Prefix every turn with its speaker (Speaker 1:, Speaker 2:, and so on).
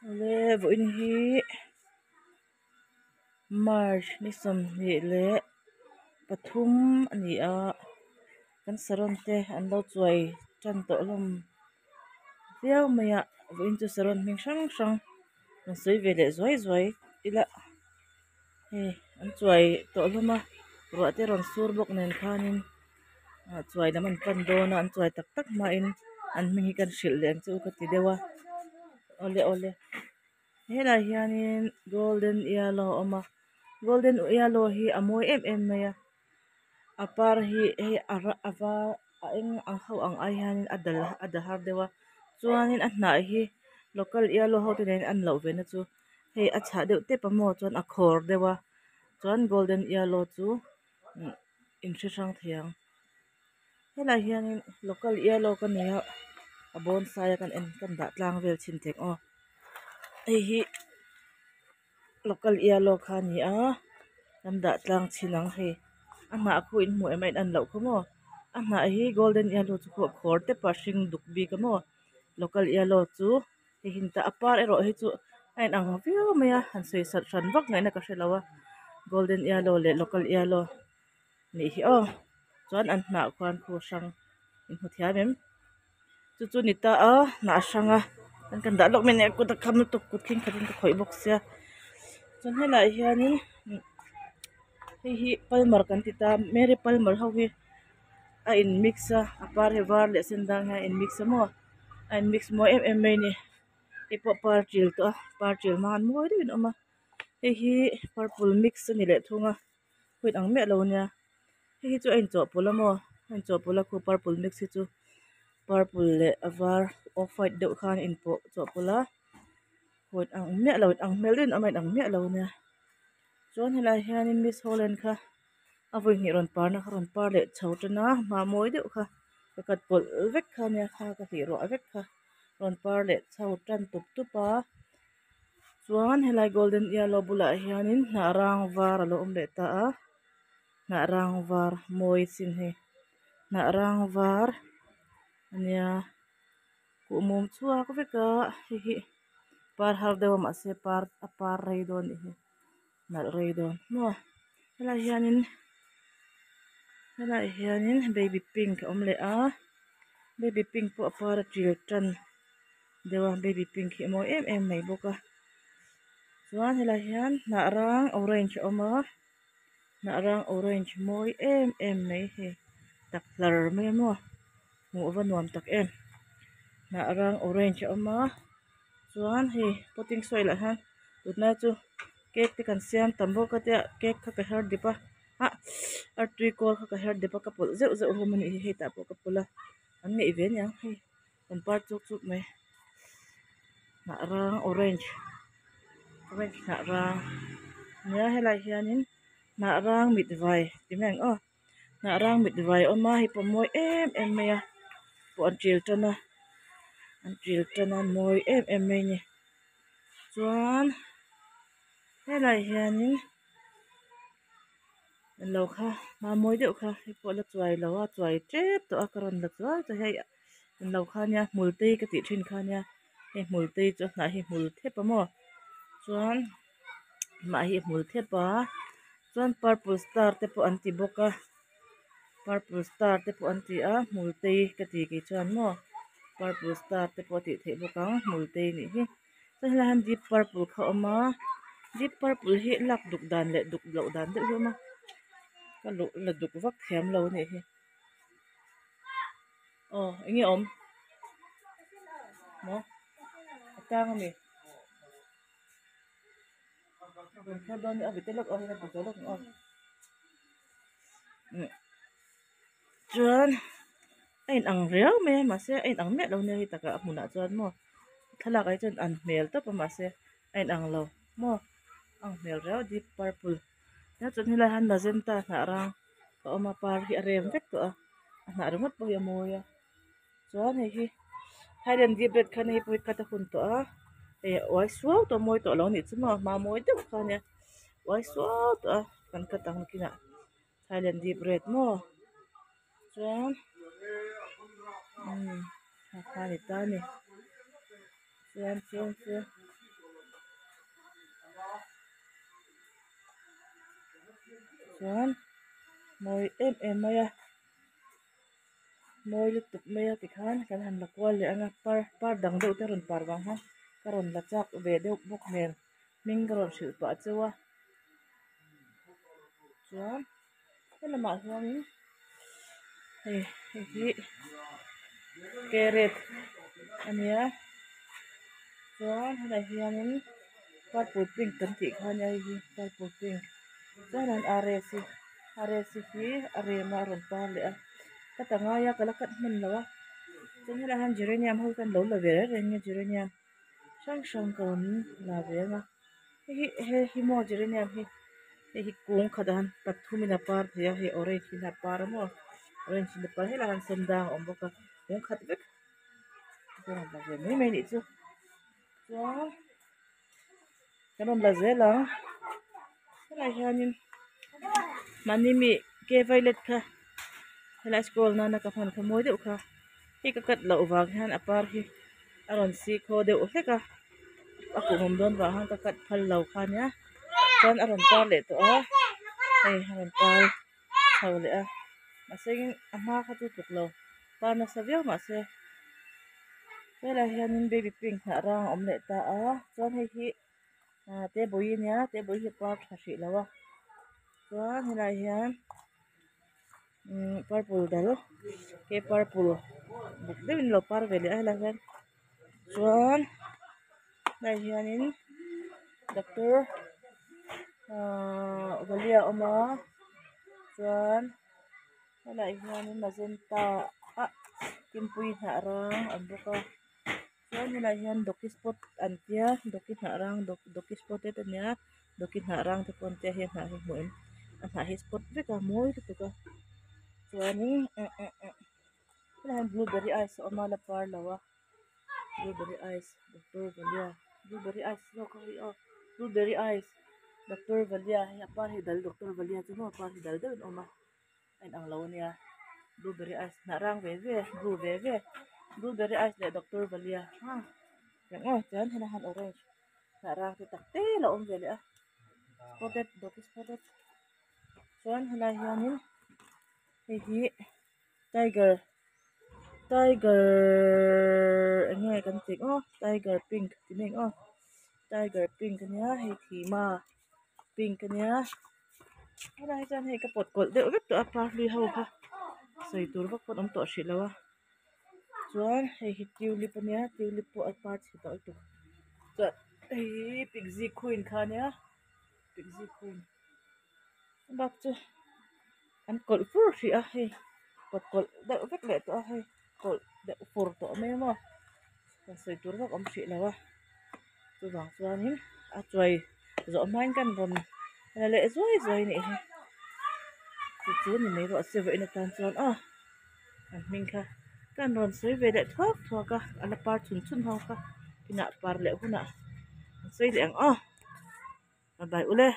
Speaker 1: Awle vawiin hi march ni 23 a ni a kan saron te an lo chuai tan tawh hlawm viau mai a vawiin chu saron hming hrang hrang an sawi ve leh zuai zuai ila hei an chuai tawh hlawm a ruah te rawn sur bawk nen khanin ah chuai lam an pan dawn a an chuai tak tak hmain an hming hi kan hrilh leh ang chu ka ti deuh a awle awle helaiah hianin golden yellow a awm a golden yellow hi a mawi em em mai a a par hi hei a var a eng ang ho ang ai hianin a dal a dal har deuh a chuanin a hnah hi local yellow ho te nen a an loh ve na chu hei a chhah deuh tep a maw chuan a khawr deuh a chuan golden yellow chu in hre hrang thei ang helaiah hianin local yellow ka nei a a bonsai a kan en kan dah tlang vel chhin thei ang aw hei hi local yellow kha a ni a kan dah tlang chhin ang hei a hnah khu in hmuh em a in en loh kha maw a hnah hi golden yellow chu khawr tep a hring duk bik a maw local yellow chu hei hi a par erawh hi chu a in ang viau mai a han sawi sat hran vak ngaihna ka hrelo a golden yellow leh local yellow nih hi aw chuan an hnah khuan khu hrang in hmu thiam em chu chu ni ta a hnah hrang a an kan dah lawk mai nia kut a kham lutuk kut thleng khat in ka khawih bawk sia chuan helaiah hianin hei hi palmer kan ti ta mary palmer ho hi a in mix a a par hi var leh sen dang hian a in mix a maw a in mix mawi em em mai a ni hei pawh par til tawh a par til hmang an mawi deuhin a awm a hei hi purple mix a ni leh thung a khawi ang miah lo ania hei hi chu a inchawhpawlh a maw a inchawhpawlh a khu purple mix hi chu purple leh a var off white deuh khan a inpawh chawhpawlh a khawi ang miah lo ang hmel deuhin a awm a inang miah lo ania chuan helaiah hianin miss holland kha a vawi hnih rawn parna kha rawn par leh chho tan a hma mawi deuh kha ka cut pawlh vek kha ania kha ka hlih ruah vek kha rawn par leh chho tan tup tup a. Chuan helai golden yellow bulah hianin hnah rang var alo awm leh ta a hnah rang var mawi sin hei hnah rang var ania kuhmum chhuak vek a hei hi par har deuh a mahse par a par rei dawn anih hi nalh rei dawn maw helaiah hianin helaiah hianin baby pink a awm leh a baby pink pawh a par a til tan. Deuh a baby pink hi a mawi em em mai bawk a chuan helaiah hian hnah rang orange a awm a hnah rang orange mawi em em mai hei tak hlar mai a maw hmuh ava nuam tak em hnah rang orange a awm a chuan hei potting soil ah hian tunlai chu cake te kan siam tam bawk a tia cake kha ka her dip a ah artui kawl kha ka her dip a ka pawlh zeuh zeuh hlawm a nih hi hei tah pawh ka pawlh a an ngeih ve aniang hei. An par chuk chuk mai hnah rang orange orange hnah rang nia helaiah hianin hnah rang mit vai ti mai ang aw hnah rang mit vai a awm a hei pawh mawi em em mai a pawh an til tan a an til tan a mawi em em mai a ni chuan helaiah hianin. Englo kha hma mawi deuh kha hei pawh la chuai lo a chuai tep tawh a ka rawn la chuai chuai hei englo kha nia hmul tei ka tih thin kha nia hei hmul tei chu a hnah hi hmul thep a maw chuan mah hi hmul thep a chuan purple star te pawh an ti bawk a purple star te pawh an ti a hmul tei ka ti kei chuan maw purple star te pawh a tih theih bawk ang hmul tei nih hi. Chuan helaiah hian deep purple kha a awm a deep purple hi lak duk dan leh duk loh dan deuh hi a awm a ka luh la duk vak thiam lo a nih hi aw eng nge awm maw a tang a mi rawn kher dawn a vite lawk aw hei a lawk ang aw chuan. A in ang riau mai a mahse a in ang miah lo nia hei takah a hmunah chuan maw thlalak ah hi chuan an hmel tawp a mahse a in ang lo maw a ang hmel riau deep purple nia chuan helaiah hian magenta hnah rang a awm a par hi a rem vek tawh a a hnah ringawt pawh hi a mawi a chuan hei hi thailand deep red khan hei pawh hi cut a hun tawh a hei a uai suau tawh a mawi tawh lo a nih chu maw hma mawi deuh kha ania uai suau tawh a kan cut ang nakinah. Thailand deep red maw chuan umm a kha ni ta a ni chuan chuan chu. Chuan mawi em em mai a mawi lutuk mai a tikhan kan han la kual leh ang a par par dang deuh te rawn par vang khan ka rawn la chak ve deuh bawk nen hming ka rawn hrilh pah cheu a chuan helamah hianin hei hei hi carrot a nia chuan helaiah hianin purple pink kan tih kha ania hei hi purple pink chuan an arsi arsi hi a rem a a rawn par leh a ka ta ngai a ka la cut hman lo a chuan helaiah hian geranium ho hian lo la ve reng reng a geranium hrang hrang ka rawn la ve ang a hei hi hei hi maw geranium hi hei hi kung khat ah hian pathum in a par thei a hei orange in a par a maw orange in a par helaiah hian sendang a awm bawk a kung khat vek ka rawn la ve mai mai anih chu chuan kan rawn la zel ang helaiah hianin mahni mi ke violet kha helai scroll nana ka hman kha mawi deuh kha hei ka cut loh vang hian a par hi a rawn si khaw deuh hlek a a kum awm dawn vang hian ka cut phal lo kha ania chuan a rawn par leh tawh a hei a rawn par chho leh a mahse a hma kha chu tluk lo par nasa viau mahse helaiah hianin baby pink hnah rang a awm leh ta a chuan hei hi ah tebawii a nia tebawii hi a par tha hrih lo a chuan helaiah hian umm purple dal he purple buk deuhin a lo par ve leh a helaiah hian chuan helaiah hianin doctor ahh valia a awm a chuan helaiah hianin magenta ah kimpuii hnah rang a awm bawk a chuan helaiah hian dawki spot an tia dawki hnah rang dawki spotted a nia dawki hnah rang te pawh an tia hei a hnah hi hmuh em a hnah hi spot vek a mawi lutuk a chuanin helaiah hian blueberry ice a awm a la par lo a blueberry ice doctor valia blueberry ice zawk a hei aw blueberry ice doctor valia hei a par hi dal doctor valia chu maw a par hi dal deuhin a awm a a inang lo ania blueberry ice hnah rang ve ve blue ve ve blueberry ice leh doctor valia ha eng aw chuan helaiah hian orange hnah rang te tak te a lo awm ve leh a spotted dawki spotted chuan helai hianin hei hi tiger tiger eng nge kan tih ang aw tiger pink tih mai ang aw tiger pink ania hei thima pink ania helai hi chuan hei ka pawt kawlh deuh vek tawh a par hlui ho kha sawi tur vak pawn awm tawh hrih lo a chuan hei hi tulip ania tulip pawh a par chhe tawh lutuk chuan hei hi pixie queen kha ania pixie queen bak chu an kawlh fur hrih a hei pawt kawlh deuh vek leh tawh a hei kawlh deuh fur tawh mai a maw sawi tur vak awm hrih lo a chuvang chuanin a chuai zawh hmain kan rawn la leh zuai zuai a nih hi chu chu ni mai rawh se vawiin atan chuan aw an hming kha kan rawn sawi ve leh thuak thuak a a la par chhun chhun ho kha inah par leh hunah an sawi leh ang aw bye bye ule.